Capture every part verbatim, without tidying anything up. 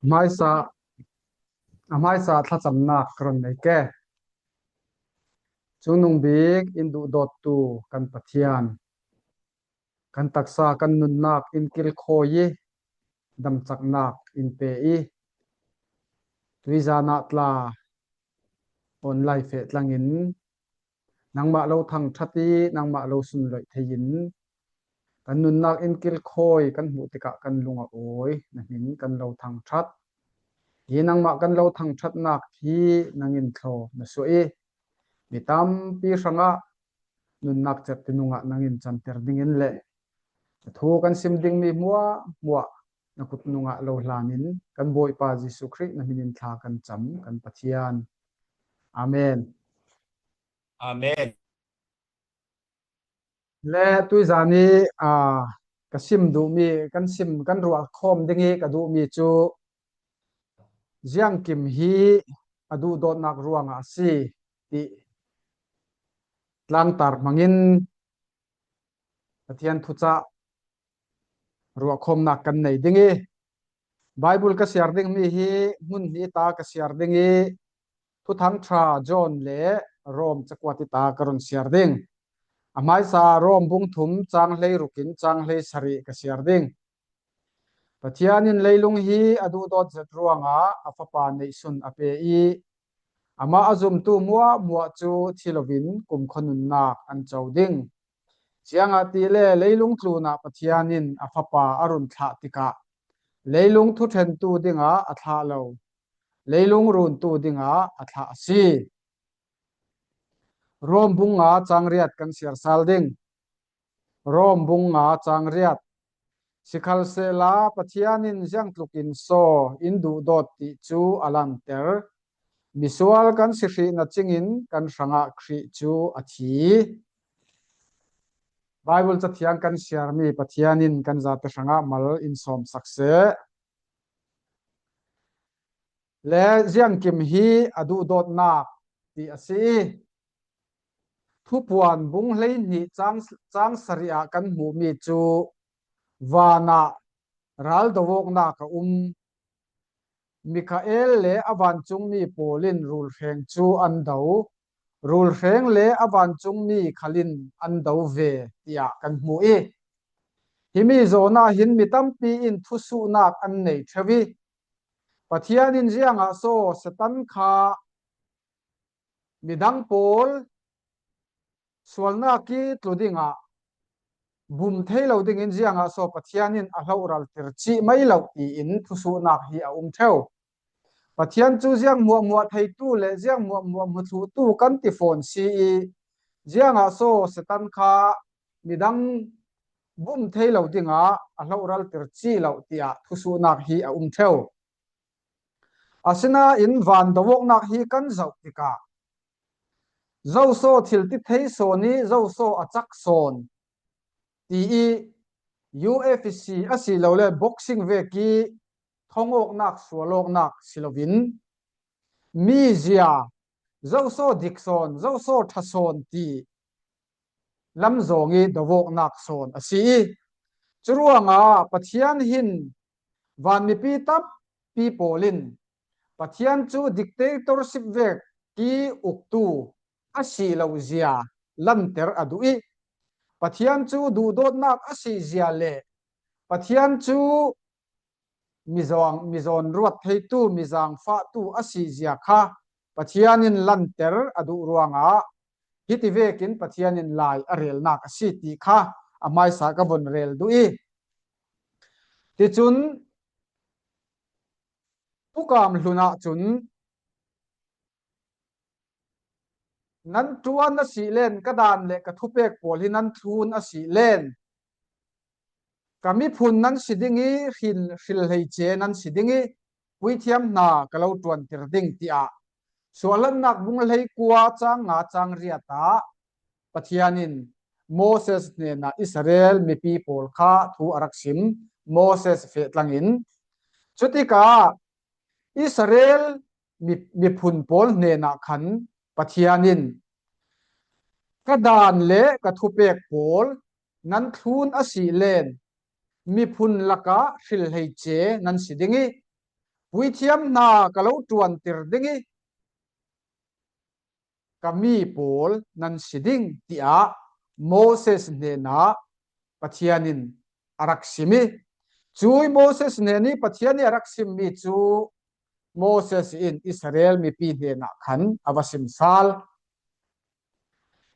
Hmaisa, a hmaisa thlacamnak ka run nei ke. Cungnung bik in duhdawttu kan Pathian, kan taksa kan nunnak in kilkhawi i damcaknak in pe i, tuizan ah tla online feh tlangin nangmah lo thangṭhat i nangmah lo sunloih thei in kan nunnak in kilkhawi kan hmuh tikah kan lung a awi, na hmin kan lo thangṭhat. Hi nangmah kan lo thangṭhatnak hi nangin thlaw na suah i, mi tampi hrangah nunnak cerh tinungah nangin canter dingin le na thu kan sim dingmi hmuahhmuah na kut nungah lo hlanin kan Bawipa Jesuh Khrih na hminin thla kan cam kan Pathian. Amen. Amen. Le tuizan i, aa, ka sim duhmi, kan sim, kan ruah khawm ding i ka duhmi cu ziangkim hi a duhdawtnak ruangah a si ti tlangtar hmangin Pathian thucah ruahkhawmnak kan nei ding i, Baibal ka siar dingmi hi hmun hnih ta ka siar ding i, Thuthang ṭha John le Rom cakuat i ta ka run siar ding. A hmaisa Rom bung thum cang hleiruk in cang hleisarih ka siar ding. Pathian in leilung hi a duhdawt zet ruangah a Fapa neihsun a pe i, amah a zumtu hmuahhmuah cu thi loin kumkhua nunnak an co ding. Ziangahtile leilung tlunah Pathian in a Fapa a run thlah tikah leilung thuṭhentu dingah a thlah lo, leilung runtu dingah a thlah a si. Rom bung nga cang riat kan siar sal ding. Rom bung nga cang riat. Sikhalsehla Pathian in ziangtlukin saw in duhdawt ti cu a lanter. Misual kan si hrih na cingin kan hrangah Khrih cu a thi. Baibal cathiang kan siarmi Pathian in kan zate hrangah mal in sawmsak seh. Le ziangkim hi a duhdawtnak ti a si i, Thupuan bung hleihnih cang, cang sarih ah kan hmuhmi cu vanah ral do awknak a um. Mikhael le a vancungmi pawl in rulhreng cu an do, rulhreng le a vancungmi khal in an do ve, tiah kan hmuh i, himi zawn ah hin mi tampi in thusuhnak an nei ṭheu i, Pathian in ziangah saw Satan kha midang pawl sualnak i tlu dingah bum thei lo dingin ziangah saw Pathian in a hlohralter cih mai lo tiin thusuhnak hi a um ṭheu. Pathian cu ziang hmuahhmuah theitu le ziang hmuahhmuah hmuthluhtu kan ti fawn si i, ziangah saw Satan kha midang bum thei lo dingah a hlohralter cih lo tiah thusuhnak hi a um ṭheu. Asinain van do awknak hi kan zoh tikah, zoso thil ti thei sawn i zoso a cak sawn, ti i U F C asilole boxing vek i thong awknak, sual awknak si loin, mizia, zoso dik sawn, zoso ṭha sawn ti lam zawng i do awknak sawn a si i, curuangah Pathian hin van mipi tampi pawl in Pathian cu dictatorship vek i uktu a si lo zia lanter a duh i, Pathian cu duhdawtnak a si zia le Pathian cu mizawng, mizawn ruat theitu, mizang fahtu a si zia kha Pathian in lanter a duh ruangah hiti vekin Pathian in lai a relnak a si ti kha a hmaisa ka vun rel duh i, ticun Pu Kam Hlun ahcun, nan ṭuan a si len, ka dan le ka thupek pawl hi nan thlun a si len, ka miphun nan si ding i, hril, hril hleice nan si ding i, puithiam hna ka lo ṭuanter ding, tiah Suahhlatnak bung hleikua cang nga cang riat ah Pathian in Moses hnenah Israel mipi pawl kha thu a rak sim, Moses feh tlangin. Cutikah Israel mi, miphun pawl hnenah khan Pathian in, ka dan le ka thupek pawl nan thlun a si len, miphun lakah hril hleice nan si ding i, puithiam hna ka lo ṭuantir ding i, ka mi pawl nan si ding, tiah Moses hnenah Pathian in a rak sim i, cui Moses hnen i Pathian i a rak simmi cu Moses in Israel mipi hnenah khan a va sim sal.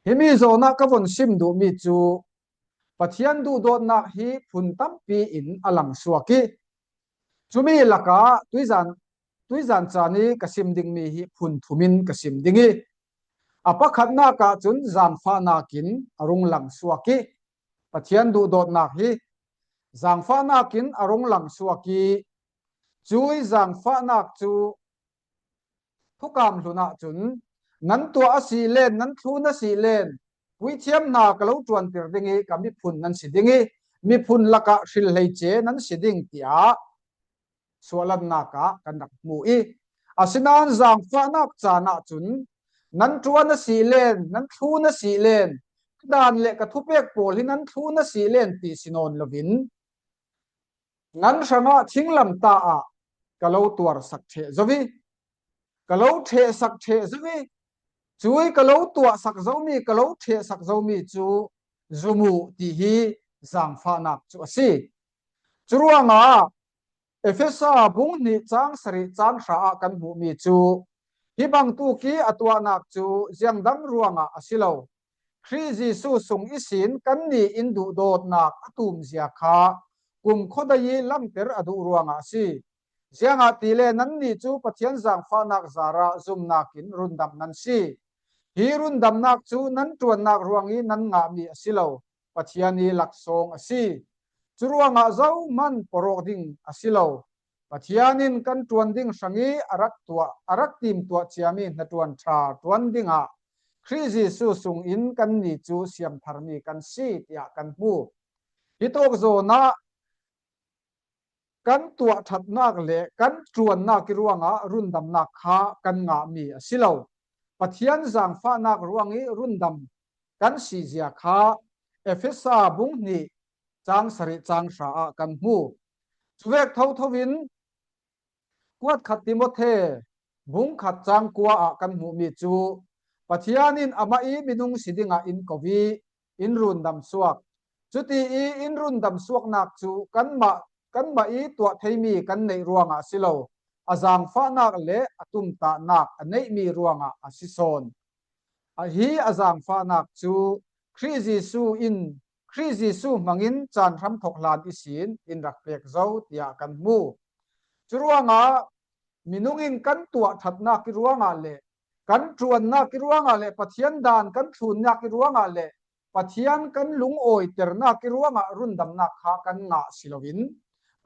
Himi zawnah ka von sim duhmi cu Pathian duhdawtnak hi phun tampi in a langsuak i, cumi lakah tuizan, tuizan caan i ka sim dingmi hi phun thum in ka sim ding i, a pakhatnak ah cun zaangfahnak in a rung langsuak i, Pathian duhdawtnak hi zaangfahnak in a rung langsuak i, cui zaangfahnak cu thukam hlun ahcun nan tuah a si len, nan thlun a si len, puithiam hna ka lo ṭuantir ding i ka miphun nan si ding i, miphun lakah hril hleice nan si ding, tiah suahlannak ah kan rak hmu i, asinain zaangfahnak caan ahcun nan ṭuan a si len, nan thlun a si len, ka dan le ka thupek pawl hi nan thlun a si len ti si nawn loin, nan hrangah thinglamtah ah ka lo tuarsak ṭheh zo i, ka lo ṭhehsak ṭheh zo i, cui ka lo tuahsak zomi, ka lo ṭhehsak zomi cu zum uh ti hi zaangfahnak cu a si. Curuangah Efesa bung hnih cang sarih cang hra ah kan hmuhmi cu, hi bangtuk i a tuahnak cu ziangdang ruangah a si lo. Khrih Jesuh sung ihsin kannih in duhdawtnak a tumzia kha kumkhua dai i langter a duh ruangah a si. Ziangahtile nannih cu Pathian zaangfahnak zarah zumnak in rundam nan si. Hi rundamnak cu nan ṭuannak ruang i nan ngahmi a si lo, Pathian i laksawng a si. Curuangah zohman porh awk ding a si lo. Pathian in kan ṭuan ding hrang i a rak tuah, a rak timtuah ciami hnaṭuan ṭha ṭuan dingah Khrih Jesuh sung in kannih cu siamtharmi kan si, tiah kan hmu. Hitawk zawnah kan tuah ṭhatnak le kan ṭuannak i ruangah rundamnak kha kan ngahmi a si lo. Pathian zaangfahnak ruang i rundam kan si zia kha Efesa bung hnih cang sarih cang hra ah kan hmu. Cuvek thotho in kuat khat Timote bung khat cang kua ah kan hmuhmi cu Pathian in amah i minung si dingah in ko i in rundam suak. Cuti i in rundam suaknak cu kanmah, kanmah i tuah theimi kan neih ruangah a si lo, a zaangfahnak le a tumtahnak a neihmi ruangah a si sawn. A hi a zaangfahnak cu Khrih Jesuh in, Khrih Jesuh hmangin caan hramthawk hlan ihsin in rak pek zo, tiah kan hmu. Curuangah minung in kan tuah ṭhatnak i ruangah le kan ṭuannak i ruangah le Pathian dan kan thlunnak i ruangah le Pathian kan lungawiternak i ruangah rundamnak kha kan ngah si loin,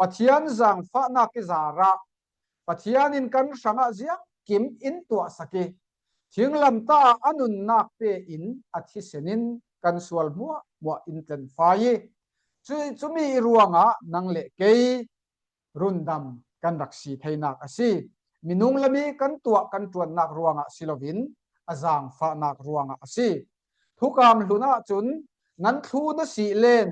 Pathian zaangfahnak i zarah Pathian in kan hrangah ziangkim in tuahsak i, thinglamtah ah a nunnak pe in a thisen in kan sual hmuahhmuah in tlenfai i, cu, cumi i ruangah nang le kei rundam kan rak si theinak a si. Minung lam i kan tuah kan ṭuannak ruangah si loin a zaangfahnak ruangah a si. Thukam hlun ahcun nan thlun a si len,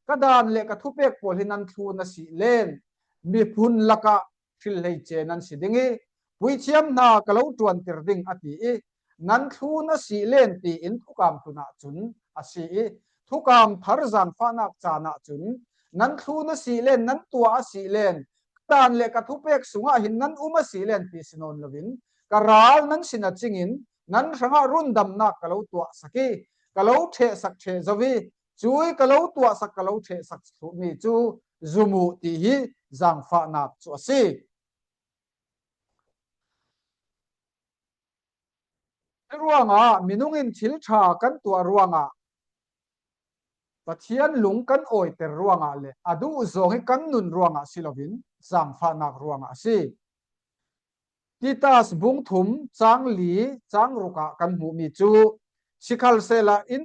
ka dan le ka thupek pawl hi nan thlun a si len, miphun lakah hril hleice nan si ding i, puithiam hna ka lo ṭuantir ding a ti i, nan thlun a si len tiin thukam hlun ahcun a si i, thukam thar zaangfahnak caan ahcun nan thlun a si len, nan tuah a si len, ka dan le ka thupek sungah hin nan um a si len ti si nawn loin, ka ral nan sin a cingin nan hrangah rundamnak ka lo tuahsak i, ka lo ṭhehsak ṭheh zo i, cui ka lo tuahsak, ka lo ṭhehsak thluhmi cu zum uh ti hi zaangfahnak cu a si. Hi ruangah minung in thil ṭha kan tuah ruangah, Pathian lung kan awiter ruangah le a duh zong hi kan nun ruangah si loin zaangfahnak ruangah a si. Titas bung thum cang li cang ruk ah kan hmuhmi cu, sikhalsehla in,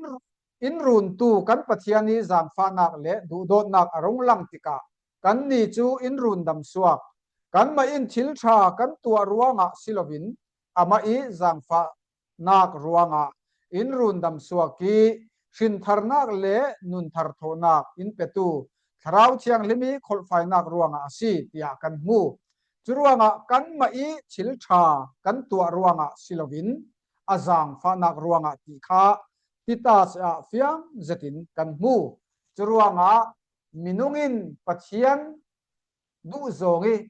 in runtu kan Pathian i zaangfahnak le duhdawtnak a rung lang tikah kannih cu in rundam suak. Kanmah in thil ṭha kan tuah ruangah si loin amah i zaangfahnak ruangah in rundam suak i, hrintharnak le nunthar thawhnak in petu Thlarau Thianghlim i kholhfainak ruangah a si, tiah kan hmu. Curuangah kanmah ih thil ṭha kan tuah ruangah si loin a zaangfahnak ruangah ti kha Titas ah fiang zetin kan hmu. Curuangah minung in Pathian duh zawng ih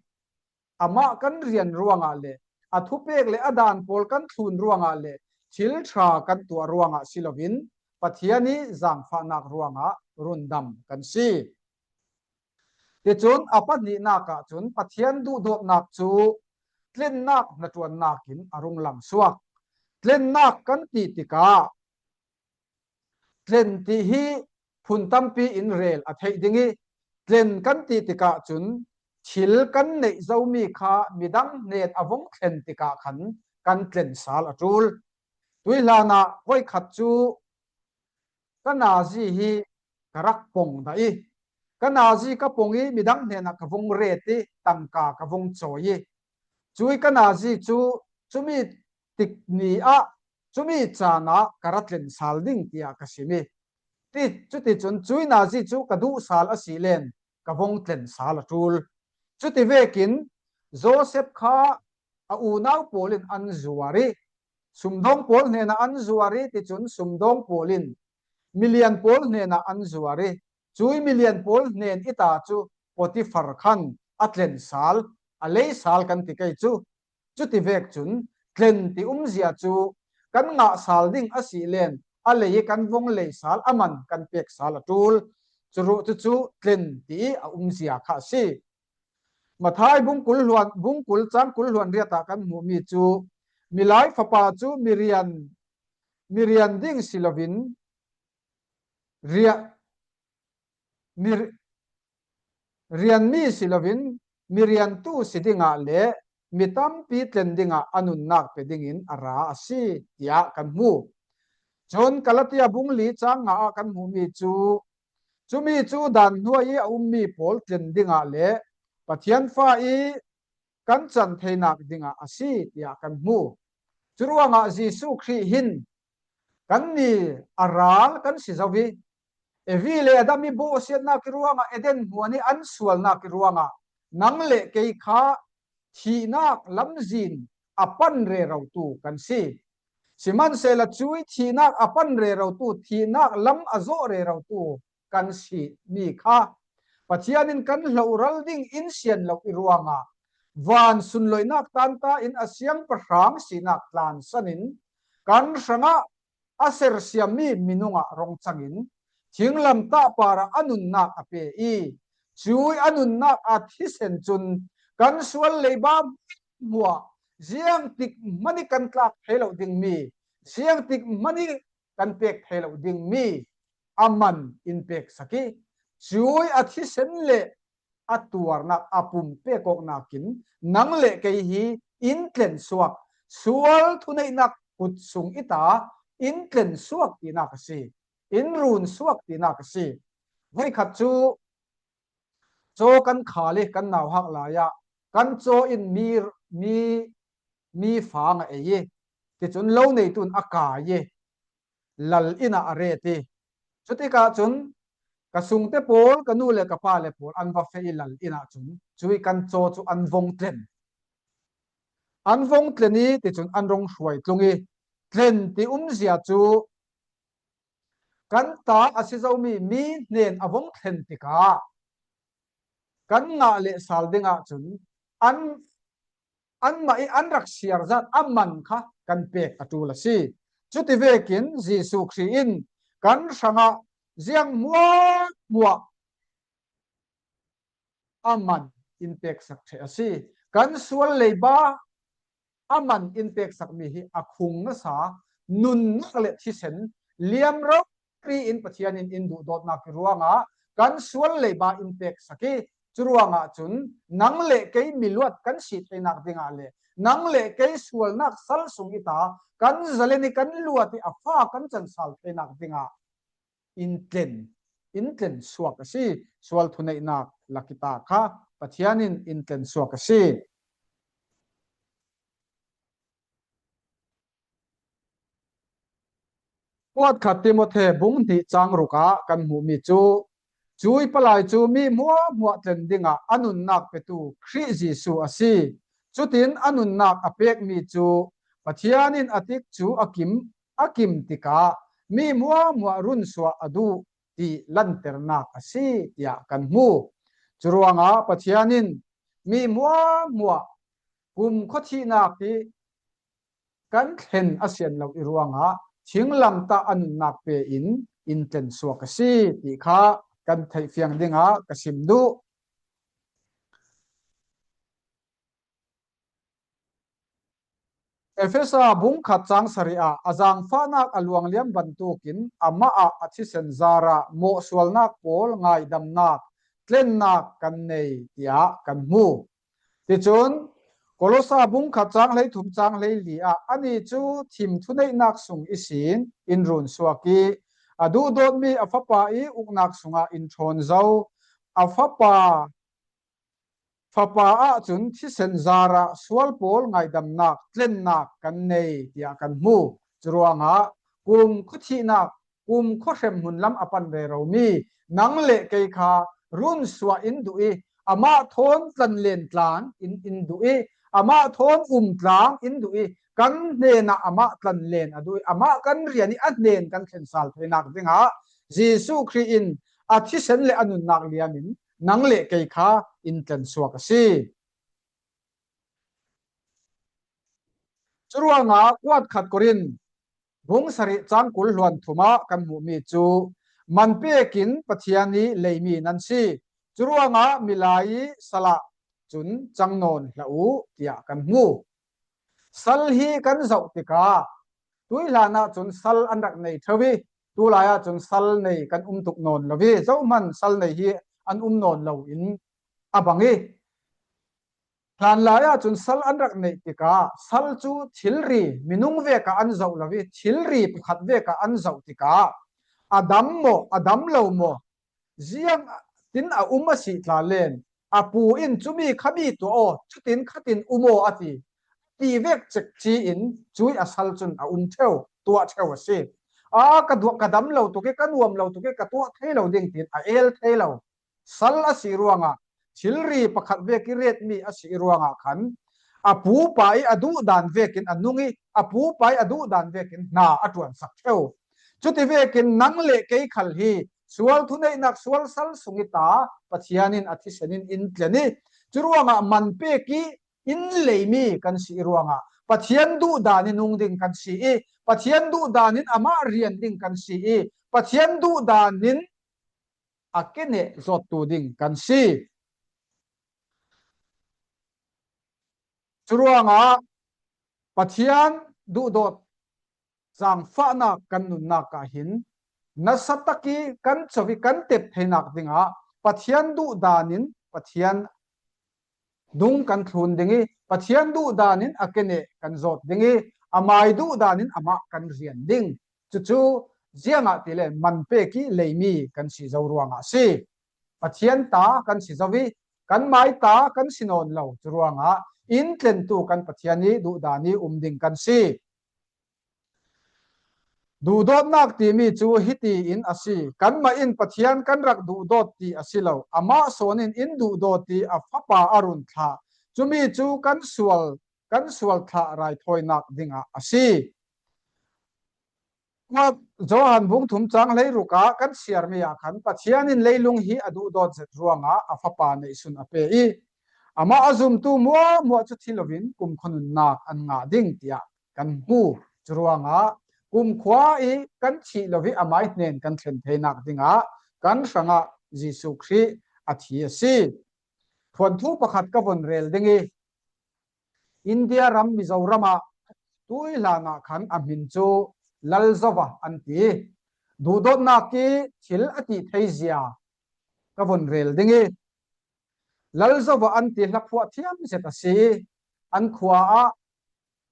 amah kan rian ruangah le a thupek le a daan pawl kan thlun ruangah le thil ṭha kan tuah ruangah si loin Pathian ih zaangfahnak ruangah rundam kan si. Ticun a pahnihnak ah cun Pathian duhdawtnak cu tlennak hnaṭuannak in a rung langsuak. Tlennak kan ti tikah tlen ti hi phun tampi in rel a theih ding ih, tlen kan ti tikah cun thil kan neih zomi kha midang hnen a vung thlen tikah khan kan tlen sal a ṭul. Tuihlan ah voikhat cu ka nazi hi ka rak pong dah ih, ka nazi ka pong ih midang hnenah ka vung ret ih tangka ka vung cawi ih, cui ka nazi cu cumi tik ni ah cumi caan ah ka ra tlen sal ding tiah ka sim ih, ti, cuticun cui nazi cu ka duh sal a si len ka vung tlen sal a ṭul. Cuti vekin Josef kha a unau pawl in an zuar ih, sumdawng pawl hnenah an zuar ih, ticun sumdawng pawl in milian pawl hnenah an zuar ih, cui milian pawl hnen ih ta cu Potifar khan a tlen sal, a lei sal kan ti kei cu. Cuti vek cun tlen ti umzia cu kan ngah sal ding a si len a lei ih kan vung lei sal a man kan pek sal a ṭul. Curuh cucu tlen ti ih a umzia kha a si. Mathai bung kul hluan, bung kul cang kul hluan riat ah kan hmuhmi cu Milai Fapa cu mirian, mirian ding si loin ria, mi, rianmi si loin miriantu si dingah le mi tampi tlen dingah a nunnak pe dingin a ra a si, tiah kan hmu. Cun Galatia bung li cang nga ah kan hmuhmi cu cumi cu daan hnuai ih a ummi pawl tlen dingah le Pathian fa ih kan can theinak dingah a si, tiah kan hmu. Curuangah Jesuh Khrih hin kannih a ral kan si zo ih, Evi le Adam ih bawhsiatnak ih ruangah Eden hmuan ih an sualnak ih ruangah nang le kei kha thihnak lamzin a pan rerotu kan si. Sihmanhsehlaw cui thihnak a pan rerotu, thihnak lam a zawh rerotu kan si mi kha Pathian in kan hloral ding in sian lo ih ruangah van sunloihnak tanta in a siangpahrang sinak tlansan in kan hrangah a sersiammi minung ah rung cangin thinglamtah parah a nunnak a pe ih, cui a nunnak a thisen cun kan sual leiba hmuah ziangtik hmanh ih kan tlak thei lo dingmi, ziangtik hmanh ih kan pek thei lo dingmi a man in peksak ih, cui a thisen le a tuarnak a pumpek awknak in nang le kei hi in tlensuak, sual thuneihnak kut sung ih ta in tlensuak tinak a si, in runsuak tinak a si. Voikhat cu caw kan khal ih kan nauhak lai ah kan caw in mi, mi, mi fang a ei ih, ticun lo neitu in a kai ih lal inn ah a ret ih, cutikah cun ka sungte pawl, ka nu le ka pa le pawl an va feh ih lal inn ah cun cui kan caw cu an vung tlen. An vung tlen ih ticun an rung hruai tlung ih tlen ti umzia cu kan ta a si zomi mi hnen a vung thlen tikah kan ngah lehsal dingah cun an, anmah ih an rak siar zat a man kha kan pek a ṭul a si. Cuti vekin Jesuh Khrih in kan hrangah ziang hmuahhmuah a man in peksak ṭheh a si. Kan sual leiba a man in peksak mi hi a khung nasa, nunnak le thisen liam rori in Pathian in in duhdawtnak ih ruangah kan sual leiba in peksak ih, curuangah cun nang le kei miluat kan si theinak dingah le nang le kei sualnak sal sung ih ta kan zalen ih kan luat ih a fa kan cansal theinak dingah in tlen, in tlen suak a si. Sual thuneihnak lak ih ta kha Pathian in in tlen suak a si. Kuat khat Timote bung hnih cang ruk ah kan hmuhmi cu Cui palai cu mi hmuahhmuah tlen dingah a nunnak petu Khrih Jesuh a si. Cutin a nunnak a pekmi cu Pathian in a tikcu a kim, a kim tikah mi hmuahhmuah runsuah a duh ti lanternak a si, tiah kan hmu. Curuangah Pathian in mi hmuahhmuah kumkhua thihnak hi kan thlen a sian lo i ruangah thinglamtah a nunnak pe in in tlensuak a si ti kha kan theih fiang dingah ka sim duh. Efesa bung khat cang sarih ah a zaangfahnak a luangliam bantukin amah ah a thisen zarah mawhsualnak pawl ngaidamnak tlennak kan nei, tiah kan hmu. Ticun Kolosa bung khat cang hleithum cang hleili ah ani cu thim thuneihnak sung ihsin in runsuak i a duhdawtmi a Fapa i uknak sungah in ṭhawn zo. A Fapa Fapa ahcun thisen zarah sual pawl ngaidamnak tlennak kan nei, tiah kan hmu. Curuangah kumkhua thihnak, kumkhua hremhmun lam a pan reromi nang le kei kha runsuah in duh i, amah thawn tlanlen tlang in in duh i, amah thawn um tlang in duh i, kan hnenah amah tlanlen a duh i, amah kan rian i a hnen kan thlen sal theinak dingah Jesuh Khrih in a thisen le a nunnak liam in nang le kei kha in tlensuak a si. Curuangah kuat khat Korin bung sarih cang kul hluan thum ah kan hmuhmi cu man pekin Pathian i leimi nan si. Curuangah milai i sal ah cun cang nawn hlah u, tiah kan hmu. Sal hi kan zoh tikah tui hlan ah cun sal an rak nei ṭheu i, tulai ah cun sal nei kan um tuk nawn lo i, zohman sal nei hi an um nawn lo in a bang i, hlanlai ah cun sal an rak neih tikah sal cu thilri, minung vek ah an zoh lo i, thilri pakhat vek ah an zoh tikah a dam maw, a dam lo maw, ziang tin a um a si tla len, a pu in cumi khami tuah aw, cutin khatin um aw a ti, ti vek cekci in cui a sal cun a um ṭheu, tuah ṭheu a si. A ka duah, ka dam lo tuk i, ka nuam lo tuk i, ka tuah thei lo ding tiin a el thei lo. Sal a si ruangah, thilri pakhat vek i retmi a si ruangah khan a pupa i a duhdan vekin a nung i, a pupa i a duhdan vekin hna a ṭuansak ṭheu. Cuti vekin nang le kei khal hi sual thuneihnak sual sal sung i ta Pathian in a thisen in in tlen i, curuangah man pek i in leimi kan si i ruangah Pathian duhdan i nung ding kan si i, Pathian duhdan in amah rian ding kan si i, Pathian duhdan in a keneh zawttu ding kan si. Curuangah Pathian duhdawt zaangfahnak kan nunnak ah hin nasa tak i kan co i kan tep theinak dingah Pathian duhdan in Pathian dung kan thlun ding i, Pathian duhdan in a keneh kan zawt ding i, amai duhdan in amah kan rian ding. Cucu ziangah tile man pek i leimi kan si zo ruangah a si. Pathian ta kan si zo i, kan mai ta kan si nawn lo. Curuangah in tlentu kan Pathian i duhdan i um ding kan si. Duhdawtnak timi cu hiti in a si. Kanmah in Pathian kan rak duhdawt ti a si lo. Amah sawn in in duhdawt i a Fapa a run thlah. Cumi cu kan sual, kan sual thlah raithawinak dingah a si. Kuat Johan bung thum cang hleiruk ah kan siarmi ah khan Pathian in leilung hi a duhdawt zet ruangah a Fapa neihsun a pe i, amah a zumtu hmuahhmuah cu thi loin kumkhua nunnak an ngah ding tiah kan hmu. Curuangah kumkhua i kan thih lo i amai hnen kan thlen theinak dingah kan hrangah Jesuh Khrih a thi a si. Thuanthu pakhat ka von rel ding i, India ram Mizoram ah tui hlan ah khan a hmin cu Lalzova an ti. Duhdawtnak i thil a tih theizia ka von rel ding i, Lalzova an ti hlaphuah thiam zet a si i, an khua ah,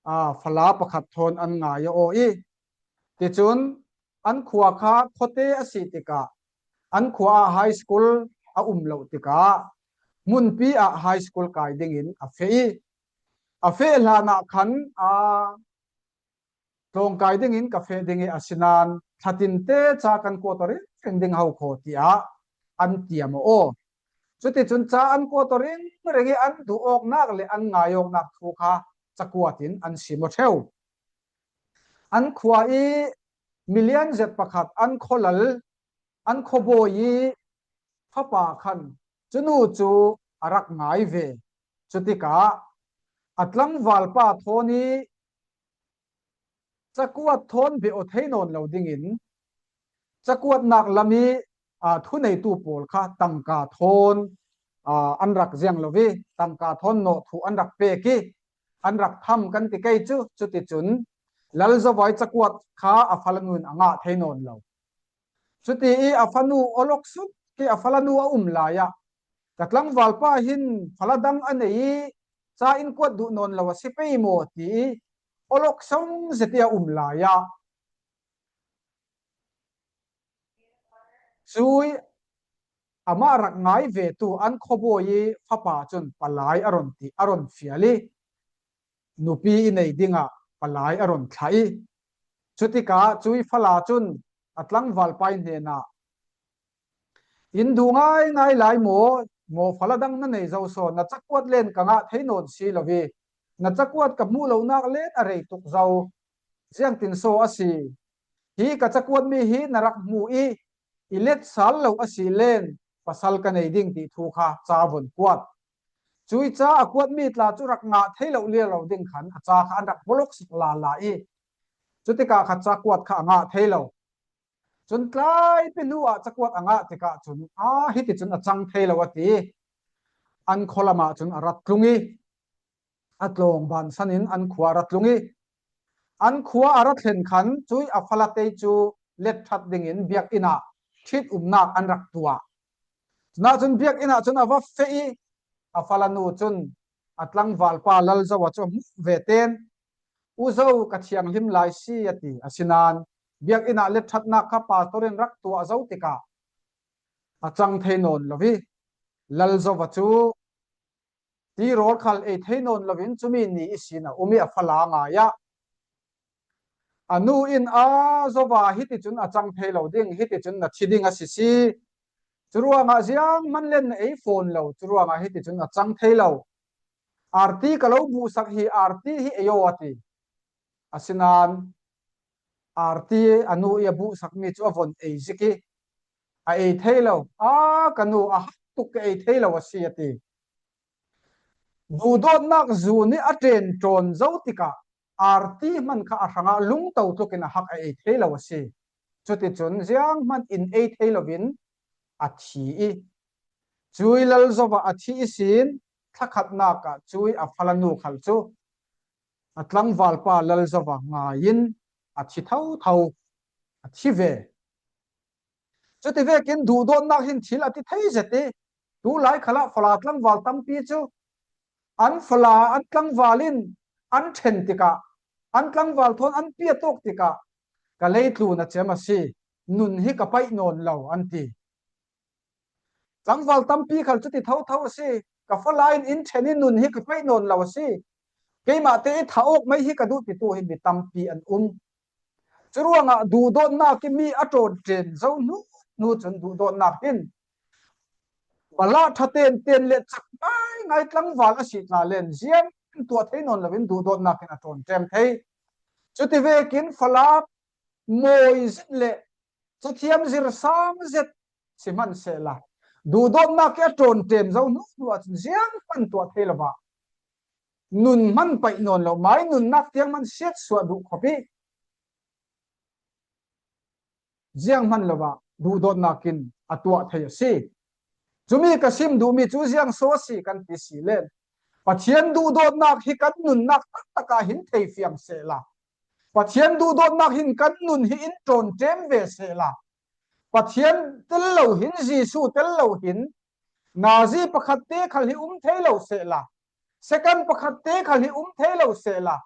aa, fala pakhat thawn an ngai aw i, ticun an khua kha khuate a si tikah, an khua ah high school a um lo tikah, hmunpi ah high school kai dingin a feh i, a feh hlan ah khan, aa, tlawngkai dingin ka feh ding i, asinain thlatin te ca kan kuat aw ringring ding ho khaw, tiah an tiam aw. Cuticun ca an kuat aw ringring i an duh awknak le an ngai awknak thu kha cakuat in an sim aw ṭheu. An khua i milian zet pakhat an khualal, an khuabawi i fapa khan cunu cu a rak ngai ve. Cutikah a tlangvalpa thawn i cakuat thawn bia aw thei nawn lo dingin cakuatnak lam i, aa, thuneitu pawl kha tangka thawn, aa, an rak ziang lo i tangka thawn nawhthuh an rak pek i an rak tham kan ti kei cu. Cuticun Lalzova i cakuat kha a fala nu in a ngah thei nawn lo. Cuti i a fanu aw lawksuk i a fala nu a um lai ah, ka tlangvalpa hin fala dang a nei i ca in kuat duh nawn lo a si pei maw ti i aw lawksuk zet i a um lai ah, cui amah rak ngai ve tu an khuabawi i fapa cun palai a ron ti, a ron fial i nupi i nei dingah palai a ron thlah i, cutikah cui fala cun a tlangvalpa i hnenah, "In duh ngaingai lai maw? Maw fala dang na nei zo saw, na cakuat len ka ngah thei nawn si lo i na cakuat ka hmuh lonak len a rei tuk zo. Ziangtin saw a si? Hi ka cakuatmi hi na rak hmu i i let sal lo a si len pasal ka nei ding," ti thu kha ca von kuat. Cui ca a kuatmi tla cu rak ngah thei lo lio lo ding khan a ca kha an rak bawlok sak lala i cutikah kha cakuat kha a ngah thei lo. Cun tlaipi hnu ah cakuat a ngah tikah cun, "A, hiti cun a cang thei lo," a ti. An khualam ah cun a rat tlung i a tlawng bansan in an khua a rat tlung i an khua a rat thlen khan cui a fala tei cu let ṭhat dingin biakinn ah ṭhit umnak an rak tuah. Cunah cun biakinn ah cun a va feh i a fala nu cun a tlangvalpa Lalzova cu a hmuh ve ten, "U Zo, ka thianghlim lai si," a ti. Asinain biakinn ah let ṭhatnak kha pastor in rak tuah zo tikah a cang thei nawn lo i Lalzova cu tirawl khal ei thei nawn loin cumi ni ihsin a um i a fala ngai ah a nu in, "A Zova, hiti cun a cang thei lo ding, hiti cun na thi ding a si si. Curuangah zianghman len na ei fawn lo, curuangah hiti cun a cang thei lo. Arti ka lo buhsak hi, arti hi ei aw," a ti. Asinain arti a nu i a buhsakmi cu a von ei zik i, "A ei thei lo, a ka nu, a hak tuk ka ei thei lo a si," a ti. Duhdawtnak zun i a ṭen ṭawn zo tikah arti hman kha a hrangah lungto tlukin a hak a ei thei lo a si. Cuticun zianghman in ei thei loin a thi i cui Lalzova a thi ihsin thlakhatnak ah cui a fala nu khal cu a tlangvalpa Lalzova ngai in a thi thotho, a thi ve. Cuti vekin duhdawtnak hin thil a ti thei zet i, tu lai khalah fala tlangval tampi cu an fala, an tlangval in an ṭhen tikah, an tlangval thawn an piat awk tikah, "Ka leitlun a cem a si, nun hi ka paih nawn lo," an ti. Tlangval tampi khal cuti thotho a si. "Ka fala in in ṭhen i nun hi ka paih nawn lo a si. Keimah te i thah awk mai hi ka duh," titu hi mi tampi an um. Curuangah duhdawtnak i mi a ṭawn ṭem zo hnu hnu cun duhdawtnak hin bala ṭha tenten le cak ngaingai tlangval a si tla len ziang tuah thei nawn loin duhdawtnak hin a ṭawn ṭem thei. Cuti vekin fala mawi zet le cathiam zirsang zet si hman sehla, duhdawtnak i a ṭawn ṭem zo hnu hnu ahcun zianghman tuah thei lo ah nun hman paih nawn lo, mai nunnak tiang hman siatsuah duh khawp i zianghman lo ah duhdawtnak in a tuah thei a si. Cumi ka sim duhmi cu ziang so a si kan ti si len, Pathian duhdawtnak hi kan nunnak taktak ah hin thei fiang sehla, Pathian duhdawtnak hin kan nun hi in ṭawn ṭem ve sehla, Pathian tel lo hin, Jesuh tel lo hin, nazi pakhat te khal hi um thei lo sehla, second pakhat te khal hi um thei lo sehla,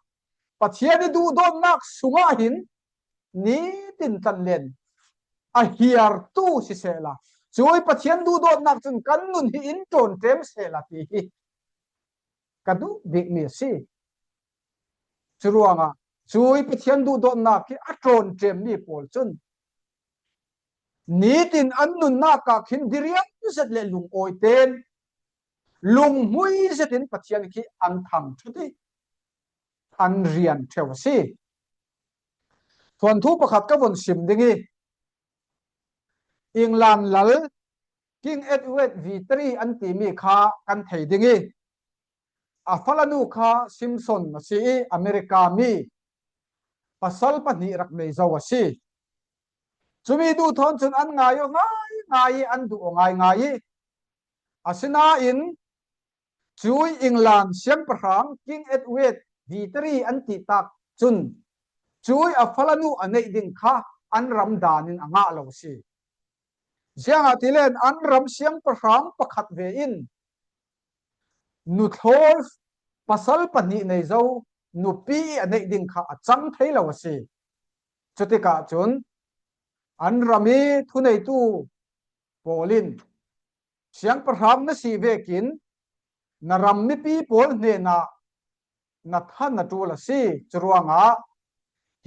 Pathian i duhdawtnak sungah hin nitin tlanlen a hiartu si sehla, cui Pathian duhdawtnak cun kan nun hi in ṭawn ṭem sehla ti hi ka duh bikmi a si. Curuangah cui Pathian duhdawtnak hi a ṭawn ṭemmi pawl cun nitin an nunnak ah khin diriam zet le lungawi ten lunghmui zetin Pathian khi an thangṭhat i an rian ṭheu a si. Thuanthu pakhat ka von sim ding i, England lal King Edward the third an timi kha kan thei ding i, a falanu kha Simpson a si i, America mi pasal pahnih rak nei zo a si. Cumi duh thawn cun an ngai aw ngaingai i, an duh aw ngaingai i, asinain cui England siangpahrang King Edward the third an tih tak cun cui a falanu a neih ding kha an ram dan in a ngah lo a si. Ziangahtile an ram siangpahrang pakhat ve in nuthawl pasal pahnih nei zo nupi i a neih ding kha a cang thei lo a si. Cutikah cun an ram i thuneitu pawl in, "Siangpahrang na si vekin na ram mipi pawl hnenah na than a ṭul a si. Curuangah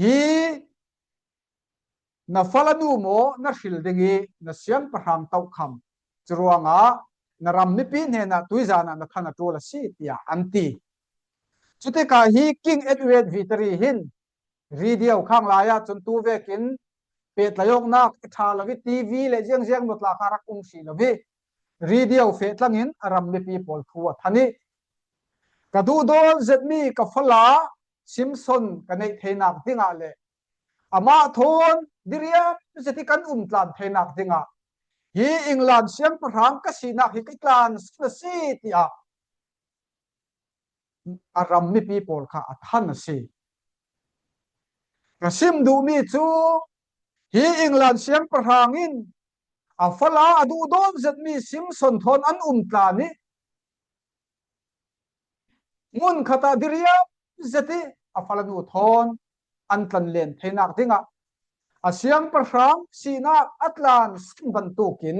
hi na falanu maw na hril ding i na siangpahrang tokham, curuangah na ram mipi hnenah tuizanah na than a ṭul a si," tiah an ti. Cutikah hi King Edward the third hin radio khang lai ah cun tu vekin pehtlai awknak a ṭha lo i, T V le ziangziang nutla kha rak um hrih lo i, radio feh tlangin a ram mipi pawl thu a than i, "Ka duhdawn zetmi ka fala Simpson ka neih theinak dingah le amah thawn diriam zet i kan um tlan theinak dingah hi England siangpahrang ka sinak hi ka tlan sun a si," tiah a ram mipi pawl kha a than a si. Ka sim duhmi cu hi England siangpahrang in a fala a duhdawn zetmi Simpson thawn an um tlan i, hmun khat ah diriam zet i a falanu thawn an tlan len theinak dingah a siangpahrang sinak a tlan sun bantukin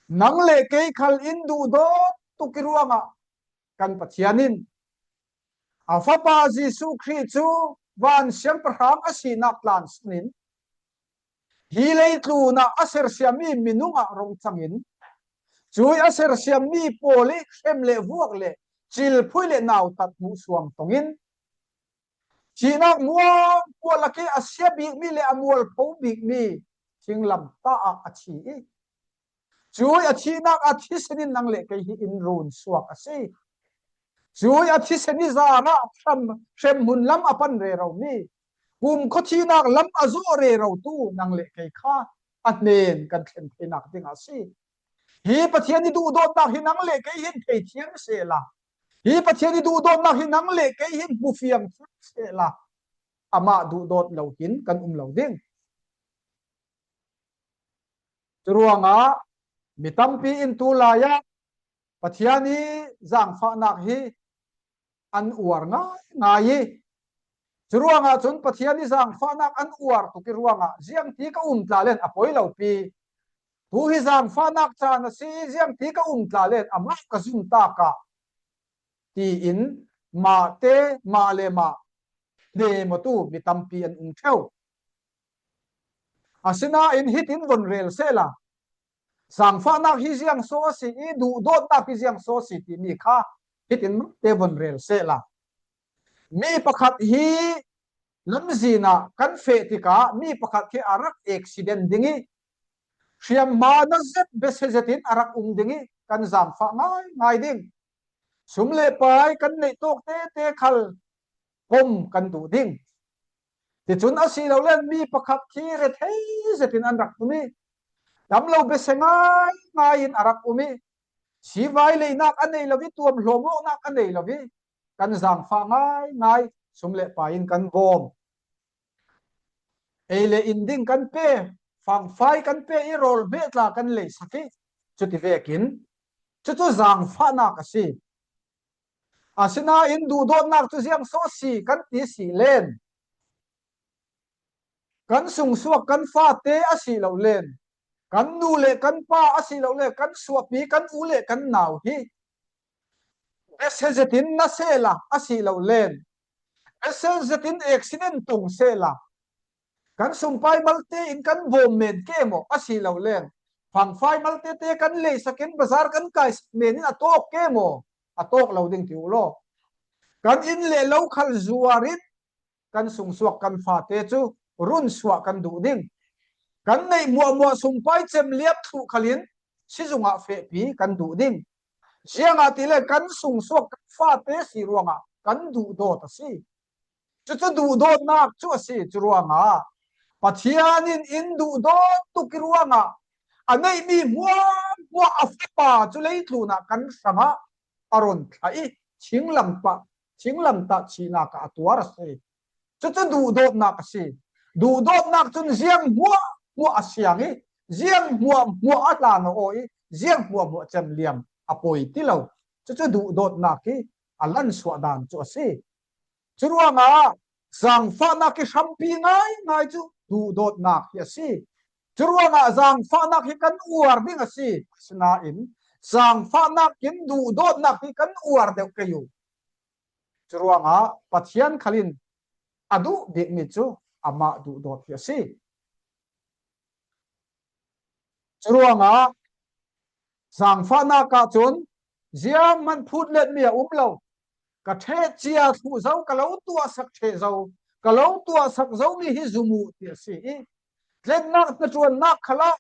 nang le kei khal in duhdawn tuk i ruangah kan Pathian in a Fapa Jesuh Khrih cu van siangpahrang a sinak tlan sunin hi leitlun ah a sersiammi minung ah rung cangin, cui a sersiammi pawl i hrem le vuak le cilphui le nautat hmuh suang tongin, thihnak mualphual lak i a sia bikmi le a mualpho bikmi thinglam ta ah a thi i, cui a thihnak a thisen in nang le kei hi in run suak a si. Cui a thisen i zan ah hrem, hremhmun lam a pan reromi, kumkhua thihnak lam a zawh rerotu nang le kei kha a hnen kan thlen theinak ding a si. Hi Pathian i duhdawtnak hi nang le kei hin thei thiam sehla, hi Pathian i duhdawtnak hi nang le kei hin hmufiang thiam sehla, amah duhdawt lo hin kan um lo ding. Curuangah mi tampi in tu lai ah Pathian i zangfahnak hi an uar ngaingai i, curuangah cun Pathian i zangfahnak an uar tuk i ruangah ziangti ka um tla len a poi lo pi. Tu hi zangfahnak caan a si i, ziangti ka um tla len amah ka zumtak ah, tiin mahte mah le mah hnemawtu mi tampi an um ṭheu. Asinain hitin von rel sehla, zangfahnak hi ziang so a si i, duhdawtnak hi ziang so a si timi kha hitin mahte von rel sehla, mi pakhat hi lamzin ah kan feh tikah mi pakhat khi a rak accident ding i, hriamhma na zet bese zetin a rak um ding i, kan zangfah ngaingai ding. Sum le pai kan neih tawk tete khal pom kan duh ding. Ticun a si lo len mi pakhat khi rethei zetin an rak um i, dam lo bese ngaingai in a rak um i, sivai leinak a nei lo i, tuam hlawm awknak a nei lo i, kan zangfah ngaingai, sum le pai in kan vawm. Ei le in ding kan pe, fangfai kan pe i, rawl hmeh tla kan leisak i, cuti vekin cucu zangfahnak a si. Asinain duhdawtnak cu ziang so si kan ti si len, kan sungsuak kan fate a si lo len, kan nu le kan pa a si lo le kan suahpi kan u le kan nau hi bese zetin na sehla a si lo len, bese zetin accident tung sehla, Kan sumpai malte in kan bawm men ke maw, a si lo leng fangfai malte te kan leisak in bazar kan kaisak men in a tawk ke maw? A tawk lo ding ti uh law. Kan inn le lo khal zuar in kan sungsuak kan fate cu run suah kan duh ding. Kan neih hmuahhmuah sumpai cem liam thluh khalin sizungah fehpi kan duh ding. Ziangahtile kan sungsuak kan fate si ruangah kan duhdawt a si. Cucu duhdawtnak cu a si. Curuangah Pathian in in duhdawt tuk i ruangah a neihmi hmuahhmuah a fapa cu leitlun ah kan hrangah a run thlah i thinglamtah, thinglamtah thihnak ah a tuar a si. Cucu duhdawtnak a si. Duhdawtnak cun ziang hmuahhmuah a siang i ziang hmuahhmuah a hlan aw i ziang hmuahhmuah cem liam a poi ti lo. Cucu duhdawtnak i a lansuah dan cu a si. Curuangah zaangfahnak i hrampi ngaingai cu duhdawtnak hi a si. Curuangah zaangfahnak hi kan uar ding a si. Asinain zaangfahnak in duhdawtnak hi kan uar deuh kei uh. Curuangah Pathian khalin a duh bikmi cu amah duhdawt hi a si. Curuangah zaangfahnak ahcun zianghman phut letmi a um lo. Ka ṭheh cia thluh zo, ka lo tuahsak ṭheh zo, ka lo tuahsak zomi hi zum uh ti a si i tlennak hnaṭuannak khalah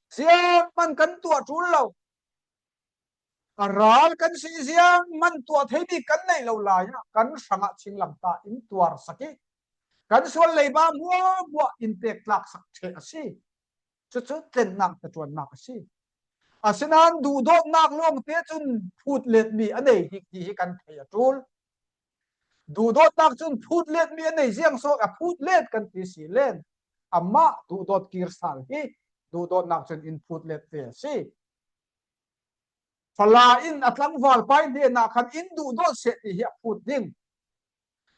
zianghman kan tuah ṭul lo. A ral kan si i zianghman tuah theimi kan neih lo lai ah kan hrangah thinglamtah in tuarsak i kan sual leiba hmuahhmuah in pektlaksak ṭheh a si. Cucu tlennak hnaṭuannak a si. Asinain duhdawtnak lawngte cun phut letmi a nei hi ti hi kan thei a ṭul. Duhdawtnak cun phut letmi a nei ziang so a phut let kan ti si len amah duhdawt kir sal hi duhdawtnak cun in phut let ve a si. Fala in a tlangvalpa i hnenah khan in duhdawt seh ti hi a phut ding.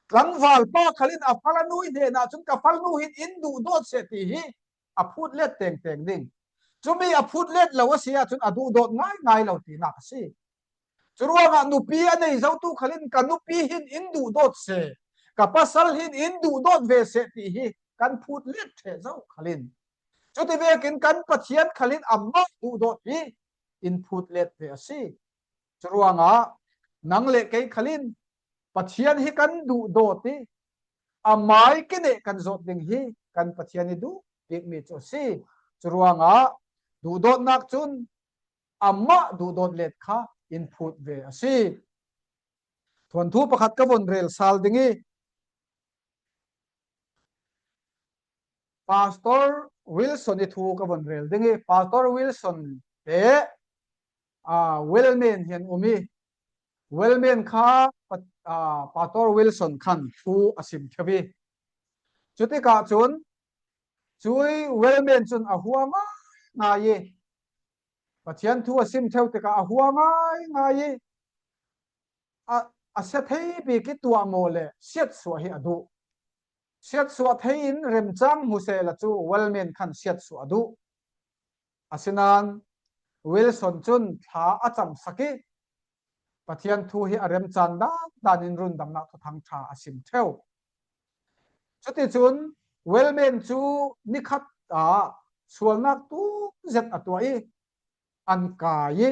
Tlangvalpa khalin a falanu i hnenah cun ka falanu hin in duhdawt seh ti hi a phut let tengteng ding. Cumi a phut let lo a si ahcun a duhdawt ngaingai lo tinak a si. Curuangah nupi a nei zotu khalin ka nupi hin in duhdawt seh, ka pasal hin in duhdawt ve seh ti hi kan phut let ṭheh zo khalin. Cuti vekin kan Pathian khalin amah duhdawt hi in phut let ve a si. Curuangah nang le kei khalin Pathian hi kan duhdawt i a mai kineh kan zawt ding hi kan Pathian i duh bikmi cu a si. Curuangah duhdawtnak cun amah duhdawt let kha in phut ve a si. Thuanthu pakhat ka von rel sal ding i Pastor Wilson i thu ka von rel ding i Pastor Wilson te, aa, Wellman hi an um i Wellman kha pa-, aa, Pastor Wilson khan thu a sim ṭheu i cutikah cun cui Wellman cun a hua ngaingai i Pathian thu a sim ṭheu tikah a hua ngaingai i a, a sia thei bik i tuah maw le siatsuah hi a duh. Siatsuah thei in remcang hmu sehla cu Wellman khan siatsuah a duh. Asinain Wilson cun thla a camsak i Pathian thu hi a remcan dan dan in rundamnak thuthang ṭha a sim ṭheu. Cuticun Wellman cu nikhat ah sualnak tum zet a tuah i an kai i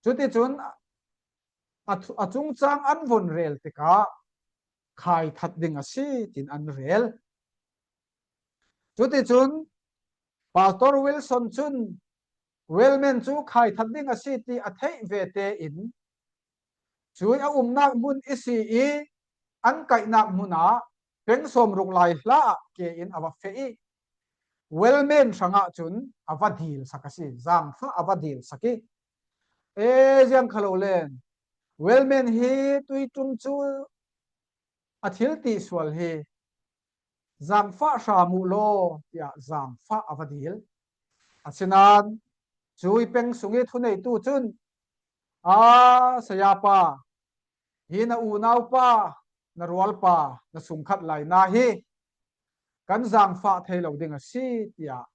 cuticun a, a cungcang an von rel tikah khai that ding a si, tin an rel. Cuticun Pastor Wilson cun Wellman cu khai that ding a si ti a theih ve tein cui a umnak hmun i si i an kaihnak hmun ah peng sawmruk lai hla ah ke in a va feh i Wellman hrangah cun a va dil sak a si, zaangfah a va dil sak i, e, ziang kha lo len, Wellman hi tuiṭum cu a thil tihsual hi zaangfah hram uh law, tiah zaangfah a va dil. Asinain cui peng sung i thuneitu cun, a, sayapa, hi na unaupa, na rualpa, na sungkhat lai na hi kan zaangfah thei lo ding a si, tiah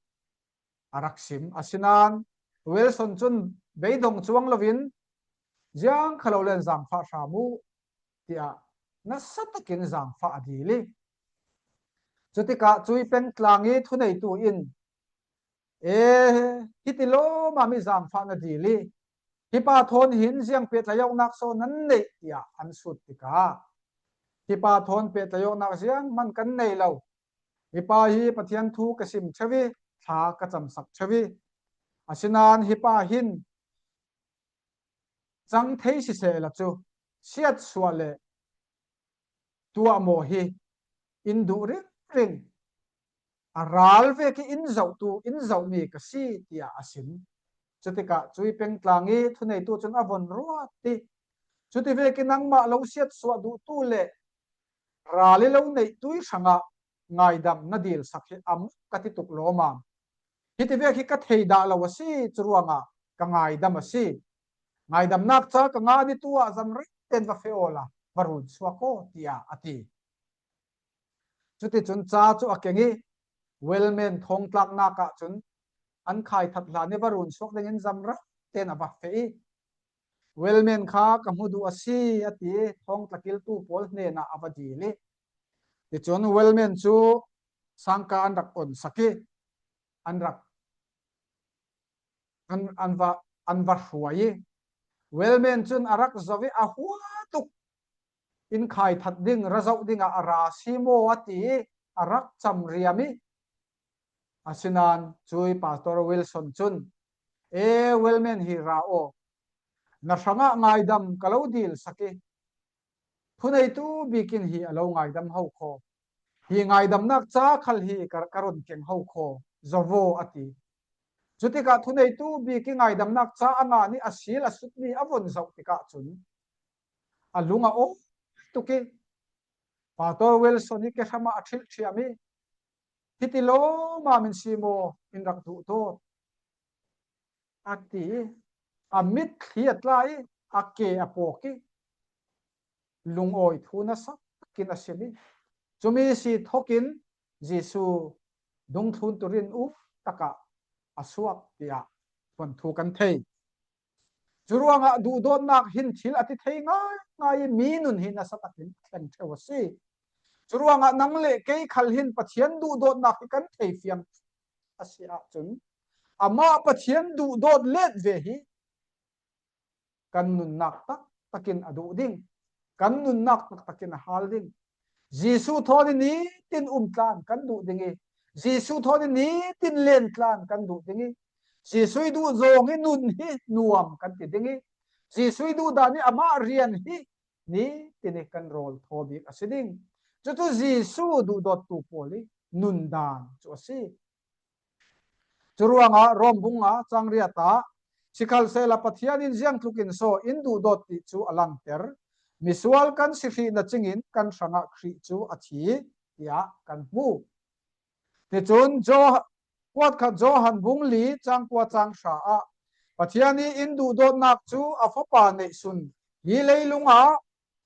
a rak sim. Asinain Wilson cun beidong cuang loin ziang kha lo len zaangfah hram uh, tiah nasa takin zaangfah a dil i Cutikah Cui Peng Tlang i thuneitu in, "E, hiti lawma mi zaangfahna dil i, hi pa thawn hin ziang pehtlaihawknak so nan neih?" tiah an sut tikah, "Hi pa thawn pehtlaihawknak zianghman kan nei lo. Hi pa hi Pathian thu ka sim ṭheu i, thla ka camsak ṭheu i, asinain hi pa hin cang thei sisehla cu siatsuah le tuahmawh hi in duh ringring, a ral vek i in zohtu, in zohmi ka si," tiah a sim. Cutikah Cui Peng Tlang i thuneitu cun a von ruat i, "Cuti vek i nangmah lo siatsuah duhtu le ral i lo neihtu i hrangah ngaidam na dilsak hi a muk ka ti tuk lawmmam. Hiti vek hi ka thei dah lo a si, curuangah ka ngaidam a si. Ngaidamnak ca ka ngan i tu ah zamrang tein va feh awla va run suak aw," tiah a ti. Cuticun ca cu a keng i, Wellman thawngtlaknak ah cun an khaithat hlan i va run suak dingin zamrang tein a va feh i, "Wellman kha ka hmu duh a si," a ti i, thawngtlakiltu pawl hnenah a va dil i, ticun Wellman cu sangka an rak onsak i, an rak, an, an va, an va hruai i, Wellman cun a rak zoh i, a hua tuk, "In khaithat ding, ra zoh dingah a ra si maw?" a ti i, a rak camriam i, asinain Cui Pastor Wilson cun, "E, Wellman hi ra aw, na hrangah ngaidam ka lo dilsak i, thuneitu bikin hi a lo ngaidam ho kho. Hi ngaidamnak ca khal hi ka, ka run keng ho kho, zovaw," a ti. Cutikah thuneitu bik i ngaidamnak ca a ngan i a sil a sutmi a von zoh tikah cun a lung a awi tuk i, Pastor Wilson hi kehram ah a ṭhilhṭhiam i, "Hiti lawmmam in si maw in rak duhdawt?" a ti i, a mitthli a tla i, a ke a pawk i, lungawi thu nasa takin a sim i, cumi si thokin Jesuh dungthlun turin um takah a suak, tiah thuanthu kan thei. Curuangah duhdawtnak hin thil a ti thei ngaingai i mi nun hi nasa takin a thleng ṭheu a si. Curuangah nang le kei khal hin Pathian duhdawtnak hi kan thei fiang a si ahcun, amah Pathian duhdawt let ve hi kan nunnak taktakin a duh ding, kan nunnak taktakin a hal ding. Jesuh thawn i nitin um tlan kan duh ding i, Jesuh thawn i nitin len tlan kan duh ding i, Jesuh i duh zawng i nun hi nuam kan ti ding i, Jesuh i duh dan i amah rian hi nitin i kan rawl thaw bik a si ding. Cucu Jesuh duhdawttu pawl i nundan cu a si. Curuangah Rom bung nga cang riat ah, "Sikhalsehla Pathian in ziangtlukin saw in duhdawt ti cu a langter, misual kan si hrih nacingin kan hrangah Khrih cu a thi," tiah kan hmu. Ticun Jo-, kuatkhat Johan bung li cang kua cang hra ah, "Pathian i in duhdawtnak cu a Fapa neihsun hi leilung ah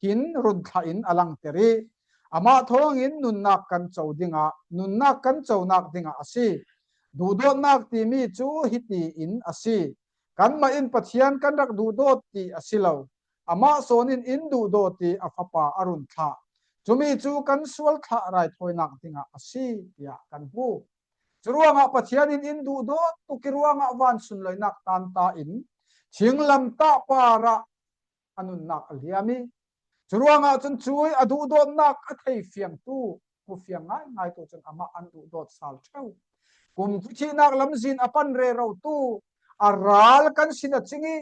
hin run thlah in a langter i, amah thawngin nunnak kan co dingah, nunnak kan conak dingah a si. Duhdawtnak timi cu hiti in a si. Kanmah in Pathian kan rak duhdawt ti a si lo. Amah sawn in in duhdawt i a Fapa a run thlah. Cumi cu kan sual thlah raithawinak dingah a si," tiah kan hmu. Curuangah Pathian in in duhdawt tuk i ruangah van sunloinak tanta in thinglamtah parah a nunnak a liam i, curuangah cun Cui a duhdawtnak a thei fiangtu, hmu fiang ngaingaitu cun amah an duhdawt sal ṭheu. Kumkhu thihnak lamzin a pan rerotu, a ral kan sin a cing i,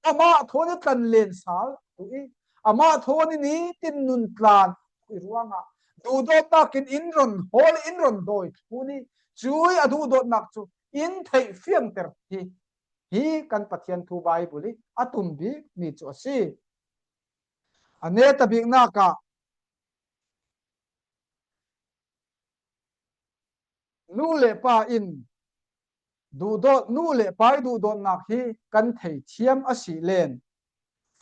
amah thawn i tlan len sal tu i, amah thawn i nitin nun tlan tu i ruangah duhdawtnak in in ron hawl, in ron dawi thlun i, Cui a duhdawtnak cu in theih fiangter hi, hi kan Pathian thu Baibal i a tum bikmi cu a si. A neta biknak ah nu le pa in duhdawt, nu le pa i duhdawtnak hi kan thei thiam a si len,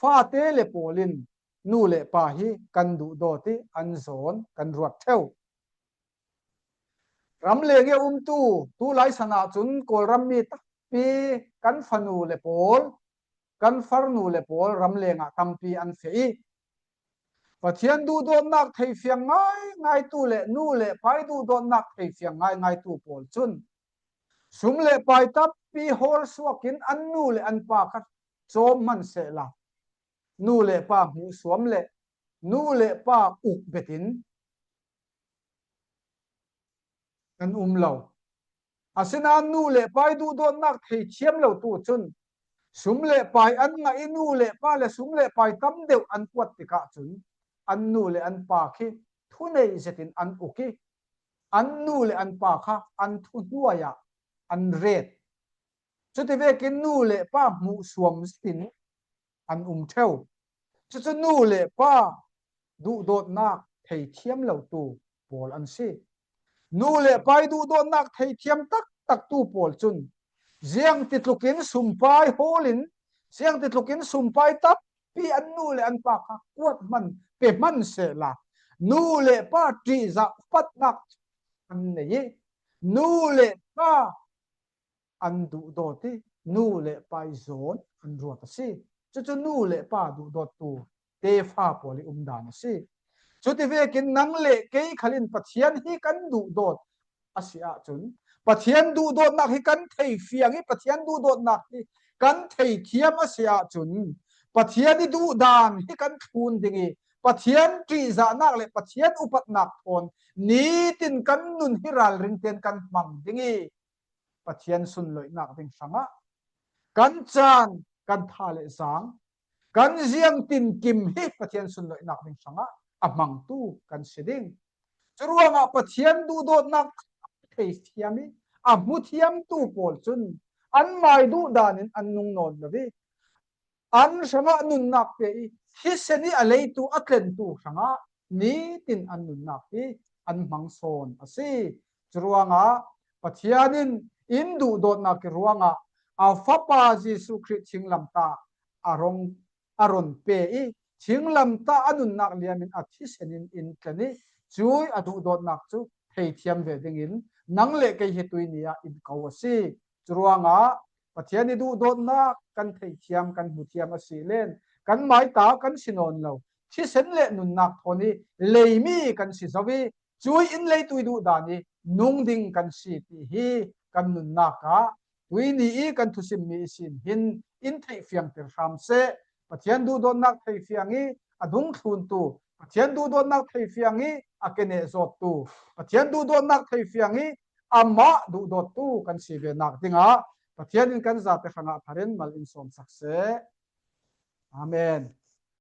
fate le pawl in nu le pa hi kan duhdawt i an zawn kan ruat ṭheu. Ramleng i a umtu tu lai san ahcun Kawlram mi tampi, kan fanu le pawl, kan farnu le pawl ramleng ah tampi an feh i, Pathian duhdawtnak theifiang ngaingaitu le nu le pa ih duhdawtnak theifiang ngaingaitu pawl cun sum le pai tampi hawl suakin an nu le an pa kha cawm hman sehla, nu le pa hmuhsuam le nu le pa uk betin an um lo. Asinain nu le pa ih duhdawtnak theithiam lotu cun sum le pai an ngah ih nu le pa le sum le pai tam deuh an kuat tikah cun an nu le an pa khi thunei zetin an uk ih an nu le an pa kha an thuhnuai ah an ret. Cuti vekin nu le pa hmuhsuam zetin an um ṭheu. Cucu nu le pa duhdawtnak theithiam lotu pawl an si. Nu le pa ih duhdawtnak theithiam taktaktu pawl cun ziangtitlukin sumpai hawlin, ziangtitlukin sumpai tampi an nu le an pa kha kuat hman, pe hman sehla, nu le pa ṭihzah upatnak an nei ih nu le pa an duhdawt ih nu le pa ih zawn an ruat a si. Cucu nu le pa duhdawttu tefa pawl ih umdan a si. Cuti vekin nang le kei khalin Pathian hi kan duhdawt a si ahcun, Pathian duhdawtnak hi kan theifiang ih Pathian duhdawtnak hi kan theithiam a si ahcun, Pathian ih duhdan hi kan thlun ding ih Pathian ṭihzahnak le Pathian upatnak thawn nitin kan nun hi ralring tein kan hmang ding ih Pathian sunloihnak ding hrangah kan caan, kan tha le zaang, kan ziangtinkim hi Pathian sunloihnak ding hrangah a hmangtu kan si ding. Curuangah Pathian duhdawtnak theithiam ih a hmuthiamtu pawl cun anmai duhdan in an nung nawn lo ih an hrangah nunnak pe ih thisen ih a leitu a tlentu hrangah nitin an nunnak hi an hmang sawn a si. Curuangah Pathian in in duhdawtnak ih ruangah a Fapa Jesuh Khrih thinglamtah a rong a ron pe ih thinglamtah a nunnak liam in a thisen in in tlen ih cuih a duhdawtnak cu theithiam ve dingin nang le kei hi tuihni ah in ko a si. Curuangah Pathian ih duhdawtnak kan theithiam, kan hmuthiam a si len kan maita kan si nawn lo. Thisen le nunnak thawn ih leimi kan si zo ih cuih in leitui duhdan ih nung ding kan si ti hi kan nunnak ah tuihni ih kan thusimmi ihsin hin in theihfiangter hram seh. Pathian duhdawtnak theifiang ih a dungthluntu, Pathian duhdawtnak theifiang ih a keneh zawttu, Pathian duhdawtnak theifiang ih amah duhdawttu kan si venak dingah Pathian in kan zate hrangah thar in mal in sawmsak seh. Amen.